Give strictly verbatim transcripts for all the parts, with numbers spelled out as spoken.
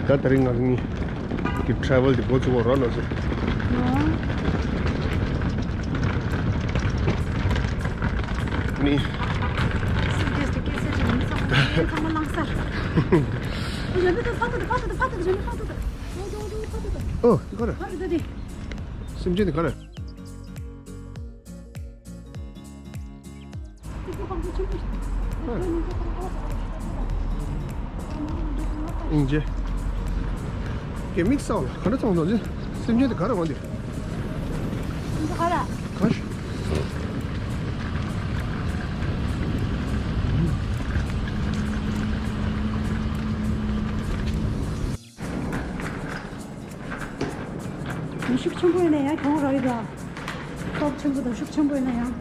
ད་དེ་རིང་ང་གཉིས་ཀྱི་ཊེ་རེ་ཝལ་དེ་འགོ་བཙུགས་པ་རོགས་གནང་ཟེར། ནི། ཨོ། འདི་ག་རེད། ཨིན་ཇི། ཀེ་མིག་སའོ་ལ་ག་འདྲ་ཚང་ཚང་ཅི། སེམས་ཅན་དེ་ག་རེ་འོང་དེ། འདི་ག་རེ། ག་ཤ། མི་ཤུགས་ཆེན་པོ་ཡིན་ན་ཡང་གྱོང་རག་ཡོད་ད། སྟོབས་ཆེན་པོ་དང་ཤུགས་ཆེན་པོ་ཡིན་ན་ཡང་།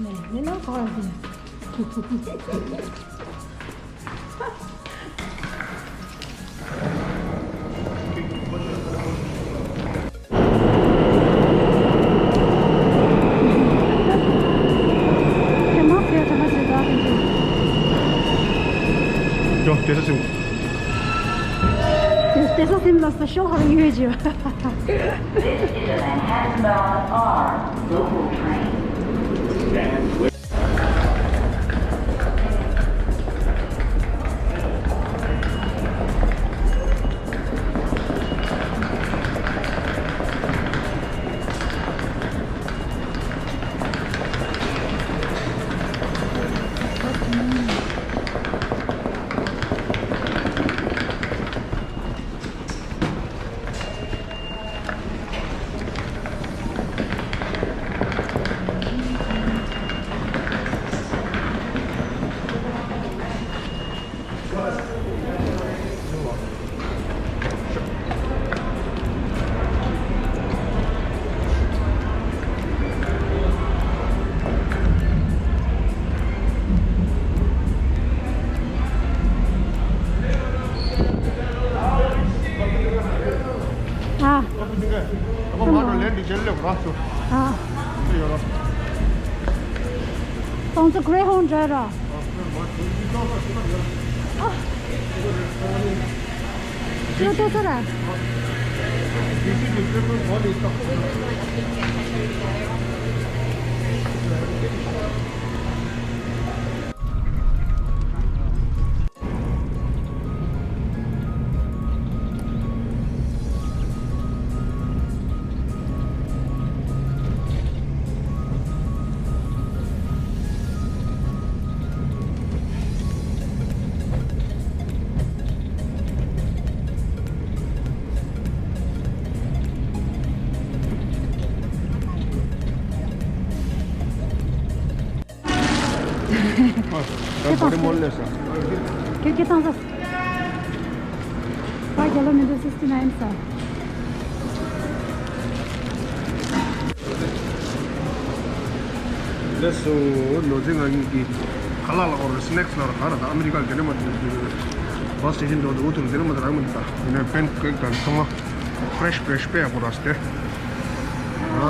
ནས་མི་ལ་ག་རེ་དེ། ཇོ། དེ་ས་སིམ། དེ་ས་སིམ་ལ་ས་ཤོ་ཧ་ར་ཡོད་ཇི། This is a Manhattan bound R local train. ཨ། ཨ། ཁོང་ཚོ་Greyhound driver། ཨ། ཁྱོད་ལྟོས་ས་ར། ད་བོ་རི་མོལ་ལས་ས། ཁྱོད་ཀྱིས་བཏང་ས། ད་རྒྱ་ལོ་མི་འདུག sixty nine ས། ལགས་སོ། ནོར་འཛིན་ང་གཉིས་ཀྱིས་ཁ་ལག་ལ་འོར་སི་ནེག་སི་ལ་ར་ག་ར་ད་ཨ་མི་རི་ཀ་ལ་དེ་འདྲ་མ་འདུག་བྷ་སི་སི་ཊེ་ཤན་འགྲོ་འདུག་འུ་ཐུག་དེ་འདྲ་མ་འདུག་རག་མི་འདུག་ད་ཡིན་ན་པན་ཀེག་དང་ཚང་མ་ཕི་རེ་ཤི་ཕི་རེ་ཤི་དཔེ་ཡག་པོ་རག་སྟེ། ཨ།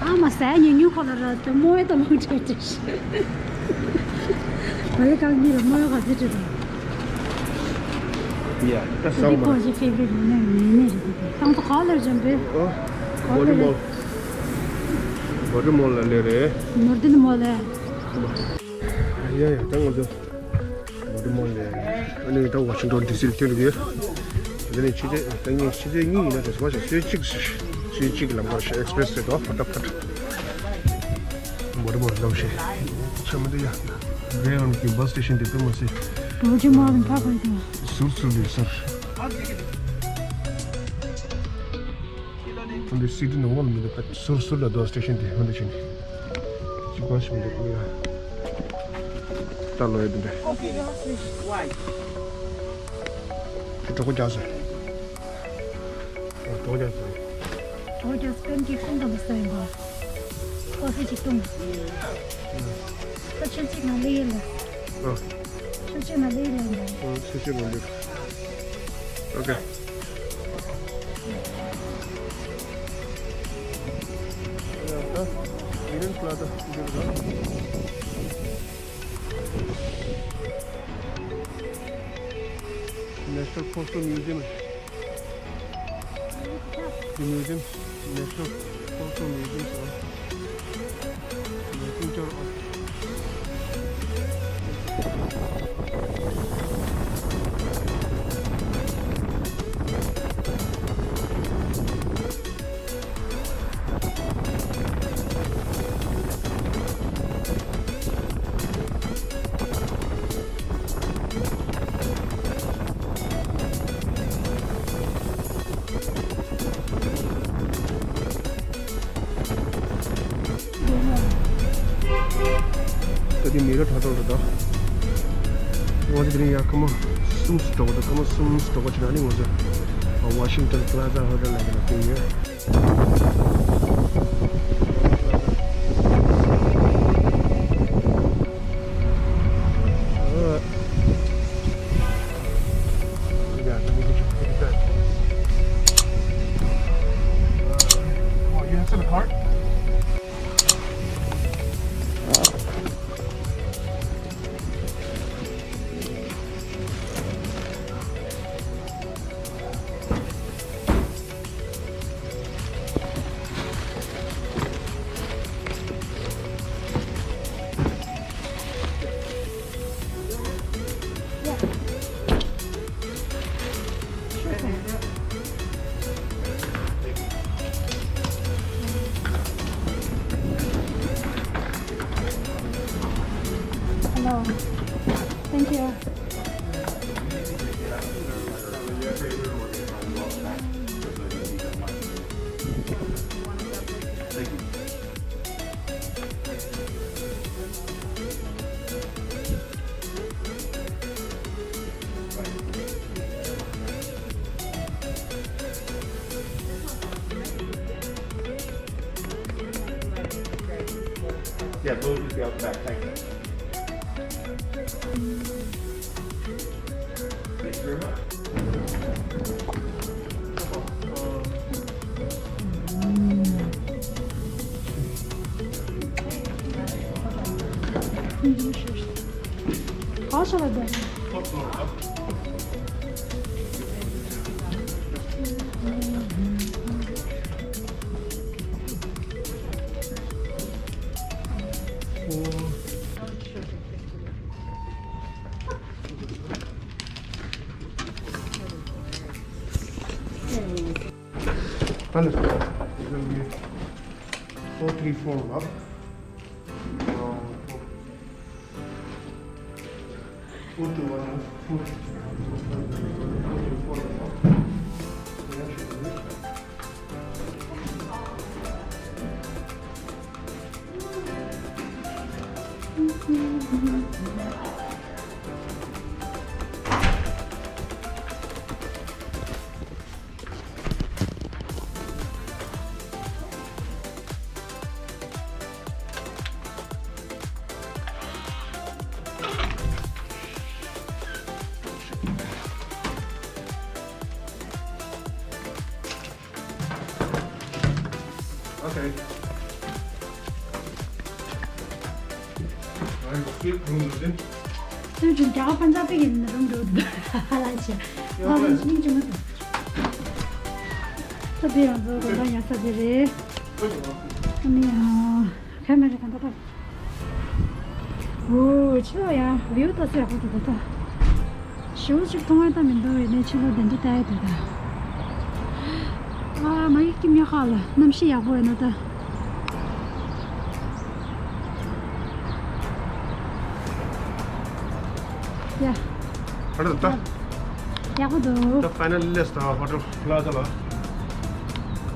ཨ་མ་ཟས་ཉུང་ཉུང་ཁོ་ལ་ར་དེ་རྨོ་ཡ་དང་མང་དྲགས་དྲགས། ང་ལས་གང་གཉིས་ལ་རྨོ་ཡ་ག་ཚོད་དྲགས་དང་། ཡ། ད་བསམ་པ། འདི་ཁོ་ཞིག་ཕེབས་རེད་ནས་ངེས་ནས་རེད་དེ། ཏང་ཏོ་ག་ལ་རེད་འབྲི། ཨོ། ག་ལ་རེད། བོ་ཏི་མོལ། བོ་ཏི་མོལ་ལ་ལས་རེད། ནོར་ཏི་མོལ་ལ། ཡ་ཡ། ད་ང་ཚོ་བོ་ཏི་མོལ་ལ། ཨ་ནི་ད་ཝ་ཤིང་ཊོན་ཌི་སི་ལ་ཐོན་རྒྱུ། དེ་ནས་ཕྱི་ཚེས་ད་ངས་ཕྱི་ཚེས་གཉིས་ཡིན་ན་དེ་ཚོ་བ་ཞིག་ཚེས་གཅིག་ཚེས་གཅིག་ལམ་ཁར་ཤ་ཨེག་སི་པི་རེ་སི་རེད་དོ། ཕ་ཏ་ཕ་ཏ། བོ་ཏི་མོལ་ལ་ཤེས། ཆ་མི་འདུག་ཡ། གྷི་རེ་ཧོན་ཌི་གི་བྷ་སི་སི་ཊེ་ཤན་དེ་དཔེ་མ་སྲིད། བོ་ཏི་མོལ་ལ་ཕ་ཕ་དང་། ཟུར་ཟུར་ལས་ཟུར། འདི་སི་ཊི་ནང་ལ་མི་འདུག་པ། ཟུར་ཟུར་ལ་འདུག་སི་ཊེ་ཤན་དེ། འོ་འདི་བྱས་ནས་གཅིག་པ་ཞིག་མི་འདུག་ཡ། ད་ལོ་ཡ་འདི་འདྲ། དེ་གྲོད་ཁོག་རྒྱགས་སོང་། གྲོད་ཁོག་རྒྱགས་སོང་། གྲོད་ཁོག་རྒྱགས་སོང་། པན་ཀེག་ཤིང་དང་མི་ས་ཡིན་པ། ཀོ་ཕི་གཅིག་བཏུང་། ད་ཆུ་གཅིག་ན་ལེ་ཡིན་ལ། ཨ། ཆུ་གཅིག་ན་ལེ་ཡིན་ལ། ཨ། ཆུ་གཅིག་ན་ལེ། ཨོ་ཁེ། ཡ། ད་གྷི་རེན་ཕ་ལ་ད་འདིར་ད། Postal Museum. The museum, National Postal Museum. ད་དེ་མི་ར་ཁྲ་ཐོག་རེད་ད། ང་ཚོ་དེ་རིང་ཡར་ཁ་མ་གསུམ་སུ་འགྲོ་གི་འདུག་ཁ་མ་གསུམ་སུ་འགྲོ་གི་ཆུ་ནང་ནས་ང་ཚོ་Washington Plaza Hotel ལ་ཡོད། Oh, you have some card? Hello. Thank you. Yeah, those would be out the back. Thank you. Thank you very much. Hello. Four three four, love. Four two one, four, four two four, love. Okay. All right, skip room, Justin. ཁྱོད་ཀྱིས་རྒྱ་གར་པན་ཇབ་པི་གི་རུམ་འགྲོ་འདུག་ཧ་ལ་ཆེ། ང་རང་སྙིང་རྗེ་མོ་འདུག་ད་དེ་ང་ཚོ་དགོང་དག་ཉལ་ས་དེ་རེད། ཨ་ནི་ཨ། ཁ་མེ་ར་གང་ད་ད། འོ་ཕྱི་ལོགས་ཡང་བིའུ་ད་སུ་ཡག་པོ་འདུག་ད་ད། ཞེ་པོ་ཅིག་མཐོང་ཡ་ད་མི་འདུག་ཡིན་ནའི་ཕྱི་ལོགས་དེ་འདྲ་ལྟ་ཡ་འདུག་ད། ཨ་མ་ཡིག་གི་མི་ཧ་ལ་གནམ་གཤིས་ཡག་པོ་ཡོད་ན་ད། ཡ། ཨ་ད་ད། ཡག་པོ་འདུག་ད་ཕའི་ནལ་ལི་ལས་ད་ཧོ་ཊེལ་པ་ལ་ཛ་ལ།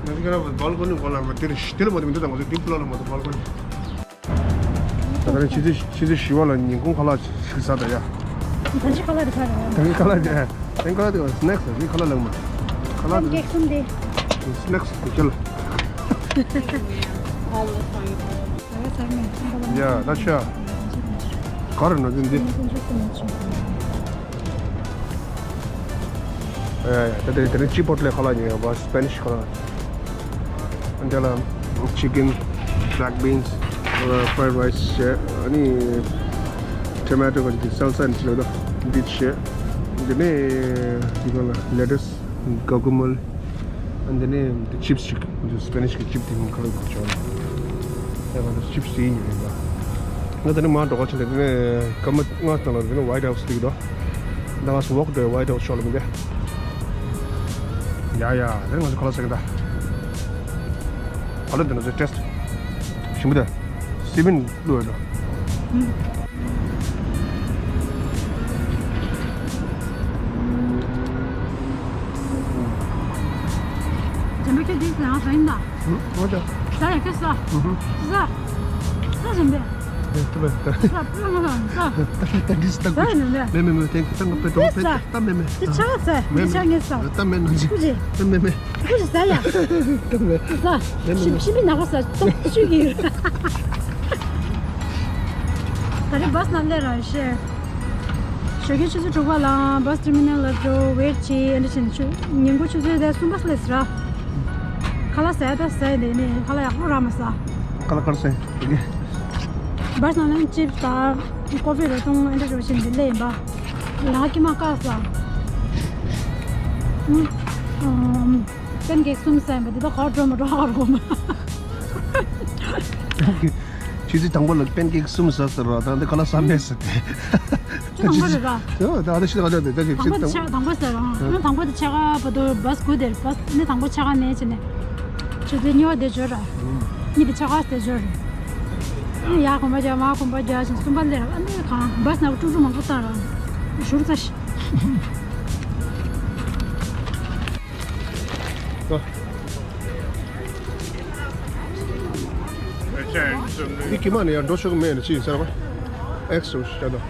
ང་ཚོ་ཁྱེད་རང་བལ་ཀོ་ནི་གོ་ལ་མ་དེར་དེ་ལ་མ་དེ་མི་འདུག་ད་ང་ཚོ་ཌིབ་པི་ལོ་ལ་མ་དེ་བལ་ཀོ་ནི། ད་ལྟ་ཆུ་ཚོད་ཆུ་ཚོད་བཞི་པ་ལ་ཉིན་གུང་ཁ་ལག་ཞིག་ཟ་ད་ཡ། ད་ཅི་ཁ་ལག་དེ་ཁ་རེད། ད་ཁ་ལག་དེ་ད་ཁ་ལག་དེ་སི་ནེག་སི་ཟེར་ཁ་ལག་ལབ་མ། ཁ་ལག་དེ་སི་ནེག་སི་དེ་ཁྱེར་ལ། ཡ་ད་ཆ། ག་རེ་ན་དེ་འདི། ཨ་ཡ་ཡ། ད་དེ་དེ་ནི་ཅི་པོ་ཊི་ལེ་ཁ་ལག་ཉོས་ཡོད་པ། སི་པེ་ནིཤ་ཁ་ལག་ཨ་འདི་ལ་ཅི་ཀིན། བྷི་ལེག་བྷིན་སི། ཕ་རའེ་ཌི་རའེ་སི་བྱས། ཨ་ནི་ཊོ་མེ་ཊོ་གི་སལ་སཱ་ཅིག་ལ་འདི་བྱས། དེ་ནས་དེ་ག་ལ་lettuce, guacamole, and དེ་ནས་chips ཅིག Spanish གི་chips དེ་མིང་ཁ་ལ་གོ་ཆོག་ཡ། ང་ཚོ་chips དེ་ཡིན་པ། ང་དེ་ནས་མར་འགྲོ་ག་ཕྱིན་དེ་ནས་སྐར་མ་ལྔ་ཙམ་ལ་དེ་ནས་White House ལ་འགྲོ། ད་ང་ཚོ་walk the White House ཕྱོགས་ལ་མི་འདི། ཡ་ཡ། དེ་ནས་ང་ཚོ་ག་ལ་ཟེར་གི་ད། ག་ལ་དེ་ནས་ཚོ་test ཞིམ་པོ་དེ། སི་པིན་བླུགས་ཡོད་འགྲོ། འཇམ་པའི་ཁྱེད་ཀྱིས་ང་ཟ་ཡིན་ད། ཨུ། འོ་ད། ཟ་ཡ་ཁྱེད་ཟ། ཨུ་ཧུ། ཟ། ཟ་འཇམ་པའི། ཨེ་ད་མེད་ད། ཟ། ཨུ་ང་ཟ། ད་ད་འདི་ཟ་ད། ཟ་ཡ་འཇམ་པའི། མེད་མེད་མེད། ཐེངས་ད་ང་པེ་ཏོ་པེ་ད་མེད་མེད། འདི་ཆ་ཟ། མེད་འདི་ཆ་ངས་ཟ། ད་མེད་ནང་ཅི། ཀུ་ཅི། ད་མེད་མེད། ཀུ་ཅི་ཟ་ཡ། ད་མེད། ཟ། མེད་མེད། ཤི་ཤི་མི་ནག་པ་ཟ། ཏོག་ཅུ་གི། ད་རེས་བཱས་ནང་སླེབས་ར་ཤེས། ཞོགས་ཀའི་ཆུ་ཚོད་དྲུག་པ་ལ་bus terminal ལ་འགྲོ་wait བྱེད། ཨ་འདྲ་བྱས་ནས་ཆུ་ཉིན་གུང་ཆུ་ཚོད་དེ་གསུམ་པ་སླེབས་སི་ར། ཁ་ལག་ཟས་ད་ཟས་དེ་ནས་ཁ་ལག་ཡག་པོ་རག་མ་སོང་། ཁ་ལག་ག་རེ་ཟས་དེ་གི། བཱས་ནང་ལ་chips དང་coffee རོ་ཐུང་ཨ་འདྲ་རོ་བྱས་ནས་སླེབས་ཡིན་པ། ལ་ཀི་མ་བཀག་སོང་། ཨུམ། pancake གསུམ་ཟས་ཡིན་པ་འདི་དག་ག་པར་འགྲོ་མ་འགྲོ་ཧ་གོ་མ། ཆུ་ཚོད་དང་པོ་ལ་pancake གསུམ་ཟ་ཟེར་བ་དང་འདི་ག་ལ་ཟ་མེད་ཟེར་ཏེ། ཆུ་དང་པོ་རེད་ར། ཨོ་ད་ཨ་ད་ཤི་ད་ད་ད་ཆུ་དང་པོ་དེ་ཆ་དང་པོ་ཟེར་ར། ཨ་དང་པོ་དེ་ཆ་ག་བར་དུ་བཱས་སྒུག་དེར་བཱས་ནི་དང་པོ་ཆ་ག་མེད་ཅེ་ནས། ཆུ་ཚོད་གཉིས་པ་དེ་འབྱོར་ར། གཉིས་དེ་ཆ་ག་དེ་འབྱོར་རེད། ཨ་ཡ་གོམ་པ་རྒྱག་མ་གོམ་པ་རྒྱག་ཅིང་གསུམ་པ་སླེབས་ར། ཨ་ནི་གང་བཱས་ནང་ཀྲུག་ཀྲུག་མང་པོ་བཏང་ར། ཞུར་ཚ་ཤི། འདི་ཀྱི་མ་ནས་ཡར་འགྲོ་ཆོག་གི་མེད་ནས་ཅི་ཡིན་ཟེར་བ། X ཞེས་བྱ་དང་།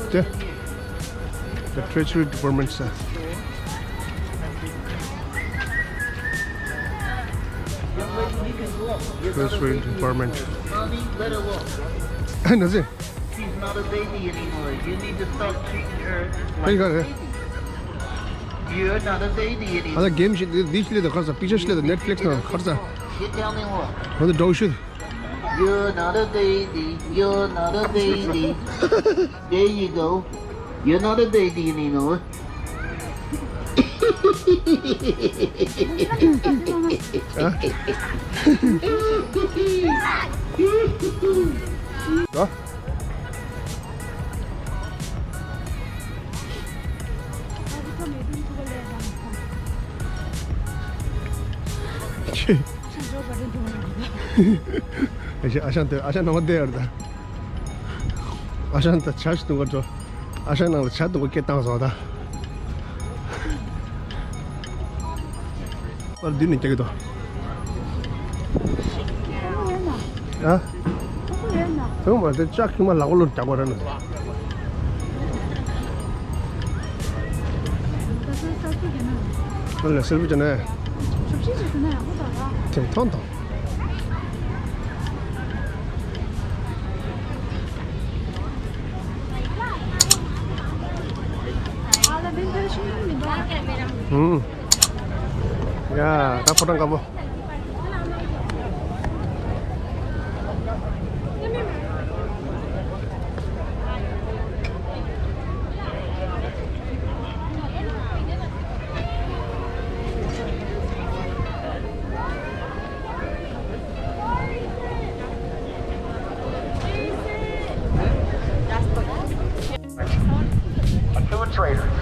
དེ། The Treasury Department says. Treasury Department. ཨ་ན་ཟེ། She's not a baby anymore. You need to stop treating her like a baby. You're not a baby anymore. ཨ་ད་གེམ་ཞིག་འདི་ཞིག་ལས་དང་ཁར་ས་པི་ཅར་ཞིག་ལས་དང་Netflix ནང་ཁར་ས། Get down and walk. ཨ་ད་འགྲོ་ཤོད། You're not a baby. You're not a baby. There you go. You're not a baby anymore. ཨ། ཨ། ཁྱེད། ཨ་ཞང་ཨ་ཞང་དེ་ཨ་ཞང་ནང་མ་བསྡད་ཡོད་རེད་ད། ཨ་ཞང་ད་ཇ་ཞིག་འཐུང་ག་འགྲོ། ཨ་ཞང་ནང་ལ་ཇ་འཐུང་ག་སྐད་བཏང་སོང་ད། པར་འདི་ནས་རྒྱག་གི་འདུག་ཨ། ཐུང་མ་དེ་ལྕགས་ཁྱི་མ་ལག་པ་ལོར་རྒྱག་པ་རེད་ན། ཨ་ལ་སེར་པོ་ཅན་ནས། དེ་ཐོང་ཐོང་། ཨུམ། ཡ། ད་ཕོ་བྲང་དཀར་པོ།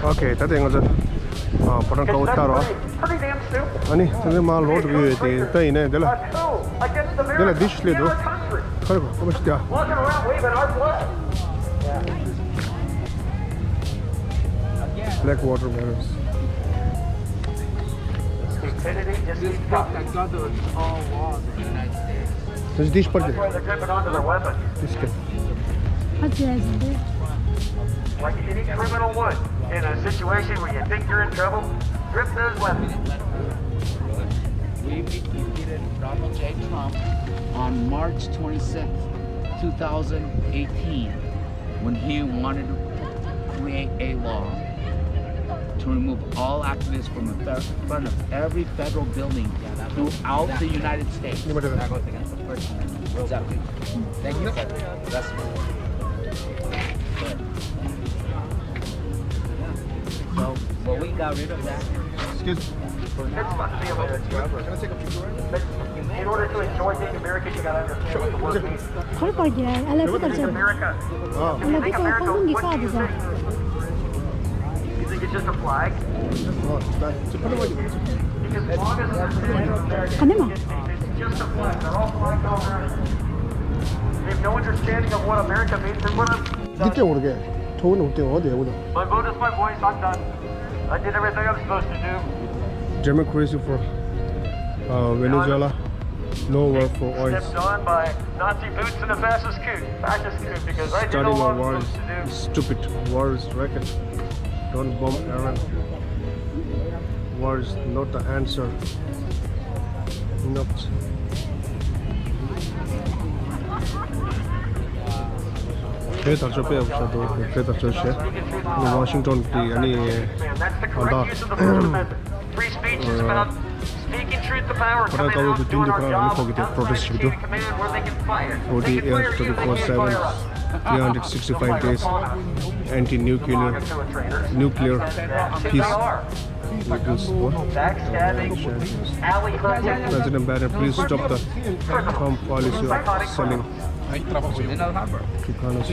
Okay, ད་ལྟ་ང་ཚོ་ཨ་ཕོ་བྲང་དཀར་པོ་ལྟ་རོགས། ཨ་ནི་ད་ནི་མ་ལོག་འགྲོ་གི་ཡོད་དེ་ད་ཡིན་ནའི་འདི་ལ་འདི་ལ་འདི་ཞིག་སླེབས་འདུག་ཁ་རེ་ཁོ་པ་ཞིག་རྒྱ། Black water melons. Stupidity just keeps coming. This dish party. That's why they're gripping onto their weapons. This can. Like any criminal would, in a situation where you think you're in trouble, grip those weapons. We defeated Donald J. Trump on March twenty-sixth, two thousand eighteen, when he wanted to create a law To remove all activists from the fe- front of every federal building throughout the United States. That goes against the First Amendment. Real quick. Thank you. That's So, well, we got rid of that. Excuse me. For now, Can I take a picture? In order to enjoy being American, you gotta understand what the word means. ཁོར་ཁོར་གྱི་ཨ་ལ་ཕི་ཏར་ཆེན། America. ཨ་ལ་ཕི་ཏར་ཁོར་ཁོང་གི་ཀ་དུ་ཟ། You think it's just a flag? Because as long as it's American, ག་ནས་མ། It's just a flag. They're all flags over. They have no understanding of what America means and what I'm འདི་སྟེང་འོར་གས། ཐོག་ནས་འོར་སྟེང་འོར་དེ་འོར་དང་། My vote is my voice. I'm done. I did everything I'm supposed to do. Democracy for uh, Venezuela. No war for ICE. Stepped on by Nazi boots and a fascist coup. Fascist coup because I did Starting all a I'm war supposed to do. Is stupid. War is racket. Don't bomb Iran. War is not the answer. Not. བོད་དར་ལྕོག་དཔེ་ཡག་པོ་ཆགས་འདུག་བོད་དར་ལྕོག་བྱས། ཨ་ནི་ཝ་ཤིང་ཊོན་གྱི་ཨ་ནི་ཨ་ད་Free speech is about speaking truth to power, ཁོ་རང་དཀར་པོ་གི་མདུན་དུ་ཁོ་རང་ལ་ལུ་ཕོག་གི་དེ་པྲོ་ཊེ་སི་བྱེད་ཀྱི་འདུག forty years, twenty-four seven, three hundred sixty-five days, anti-nuclear, nuclear peace. President Biden, please stop the Trump policy of selling to Congress.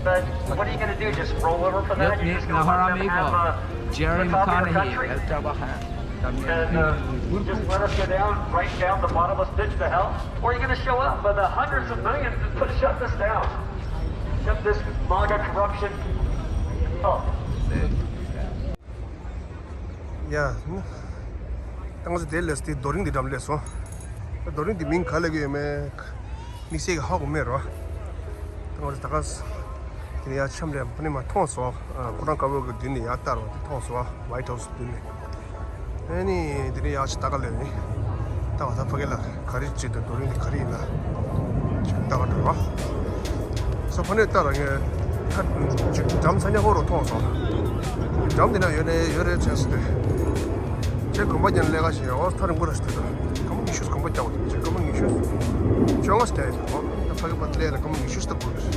But what are you going to do? Just roll over for that? You're just going to let them have a republic of the country? And uh, just let us go down, right down the bottomless ditch to hell? Or are you going to show up for the hundreds of millions to put, shut this down? Shut this MAGA corruption up. ཡ། ད་ང་ཚོ་དེ་ལས་དེ་རྡོ་རིང་འདི་འགྲམ་སླེབས་སོང་། རྡོ་རིང་འདི་མིང་ག་ལབ་ཀྱི་ཡོད་མེད་དམིགས་བསལ་གྱི་ཧ་གོ་མེད་རོ། ད་ང་ཚོ་ད་ག་ས་དེ་ནས་ཡར་འཆམ་རེ་ཕ་ནི་མ་མཐོང་སོང་། ཨ་ཁོ་རང་དཀར་པོ་གི་མདུན་ནས་ཡར་ལྟ་རོགས་དེ་མཐོང་སོང་། ཝའིཊ་ཧའུ་སི་མདུན་ནས། ཨ་ནི་དེ་ནས་ཡར་ཅིག་ལྟ་ག་སླེབས་ནི། ལྟ་བ་ད་ཕ་གི་ལ་ག་རེ་བྱེད་དུ་རྡོ་རིང་འདི་ག་རེ་ཡིན་ན་ཅིག་ལྟ་ག་འགྲོ་རོགས། སོ་ཕ་ནས་ལྟ་ར་ངས་ད་ཅིག་འགྲམ་ས་ཉག་ཁོ་རུ་མཐོང་སོང་། འགྲམ་འདི་ན་ཡོད་ནས་ཡོད་རེད་བྱས་སོ་དེ། ཁྱེད་གོམ་པ་རྒྱབ་ནས་ལས་ཀ་བྱེད་ཡ་ཨོ་ཐ་རིང་པོ་ར་ཞིག་དེ་ད་སྐར་མ་ཉི་ཤུ་གོམ་པ་རྒྱག་པ་དེ་ཁྱེད་སྐར་མ་ཉི་ཤུ་བཅོ་ལྔ་ཞིག་རྒྱག་ཡ་ཨོ་ད་ཕ་གི་པ་ལས་ལ་སྐར་མ་ཉི་ཤུ་ཞིག་ད་འགོར་གི་རེད།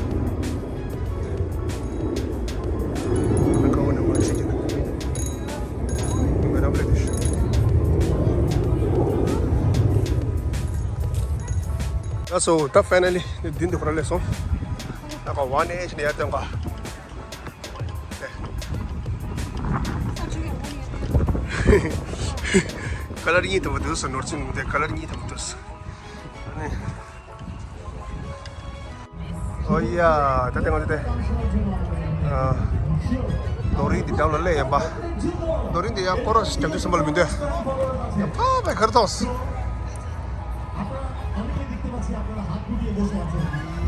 ཁ་བ་ནས་མ་ཤེས་ཀྱི་འདུག་མི་རབས་ལས་དེ་ཤོད། ལགས་སོ། ད་ཕའི་ནལ་ལི་མདུན་དུ་ཁོ་རང་སླེབས་སོང་། ད་ཁོ་ཝན་ཨེ་ཆི་ནས་ཡར་ཐོན་ག་ཁ་ལར་གཉིས་དང་པོ་འདུག་སོ། ནོར་ཅིང་མི་འདུག་ཁ་ལར་གཉིས་དང་པོ་འདུག་སོ། ཨ་ནི། ཨོ་ཡ། ད་ལྟ་ང་ཚོ་དེ། ཨ། རྡོ་རིང་འདི་འགྲམ་ལ་སླེབས་ཡིན་པ། རྡོ་རིང་འདི་ཡང་སྐོར་ར་ཞིག་རྒྱབ་རྒྱུ་བསམ་པ་ལ་མི་འདོད། ཡང་ཕ་བས་གར་ཐོགས།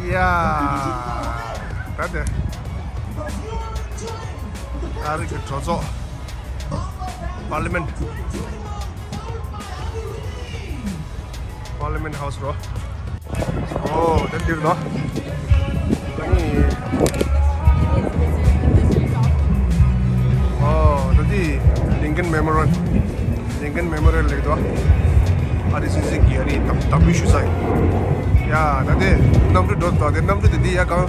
ཡ། ད་དེ། ཨ་རི་གི་གྲོས་ཚོགས། Parliament། Parliament House རོ། ཨོ་དེ་འདིར་ནོ། ཨོ་ད་དེ་Lincoln Memorial། Lincoln Memorial ལེགས་དོ། ཨ་རི་སྲིད་འཛིན་གྱི་ཨ་རི་དམ་དམ་འབུལ་ཞུ་ས་ཡིན། ཡ་ད་དེ་གནམ་གྲུ་འགྲོ་དོ། དེ་གནམ་གྲུ་དེ་འདི་ཡ་གང་།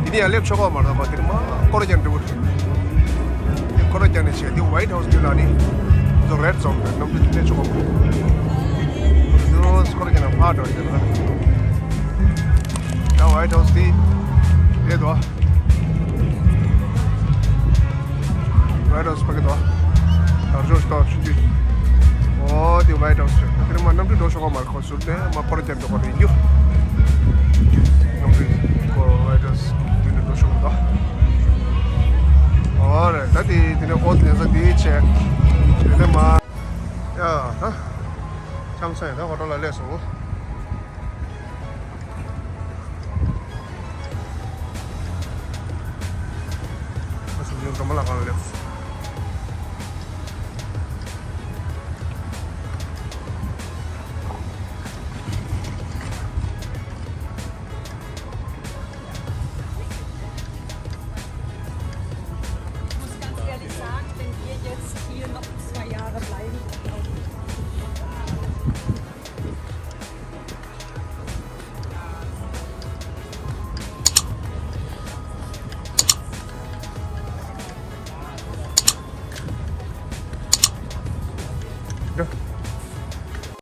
དེ་ནི་ཡ་སླེབས་ཆོག་གོ་མ་རེད་མ། དེ་ནི་མ་སྐོར་རྒྱག་འགྲོ་གི་རེད། དེ་སྐོར་ར་རྒྱག་ནས་བྱས་དེ་White House འདི་ལ་ནི་ཚོ་རེད་ཙོང་གི་གནམ་གྲུ་དེ་སླེབས་ཆོག་གོ་མ་རེད། དེ་ཚོ་སྐོར་ར་རྒྱག་ན་ཕར་འགྲོ་རྒྱག་ན། ད་White House དེ་རེད་དོ། White House ཕ་གི་དོ། དར་ལྕོག་ཏོག་ཆུ་རྒྱུད། ཨོ་དེ་White House རེད། དེ་ནི་མ་གནམ་གྲུ་འགྲོ་ཆོག་གོ་མ་རེད། ཁོ་ཟུར་ནས་མ་སྐོར་རྒྱག་འགྲོ་གོ་རེད་རྒྱུ། གནམ་གྲུ་ཁོ་White House དེ་ནས་འགྲོ་ཆོག་གོ་དོ། ཨོ་རེད། ད་དེ་དེ་ནས་ཨོ་ལེན་ས་དེ་བྱས། དེ་ནས་མ། ཡ་ཧ། ལྕམ་སྲས་ད་ཧོ་ཊེལ་ལ་སླེབས་སོང་། ཨ་སུ་ཡོང་ཀྲོ་མ་ལ་གང་ལ་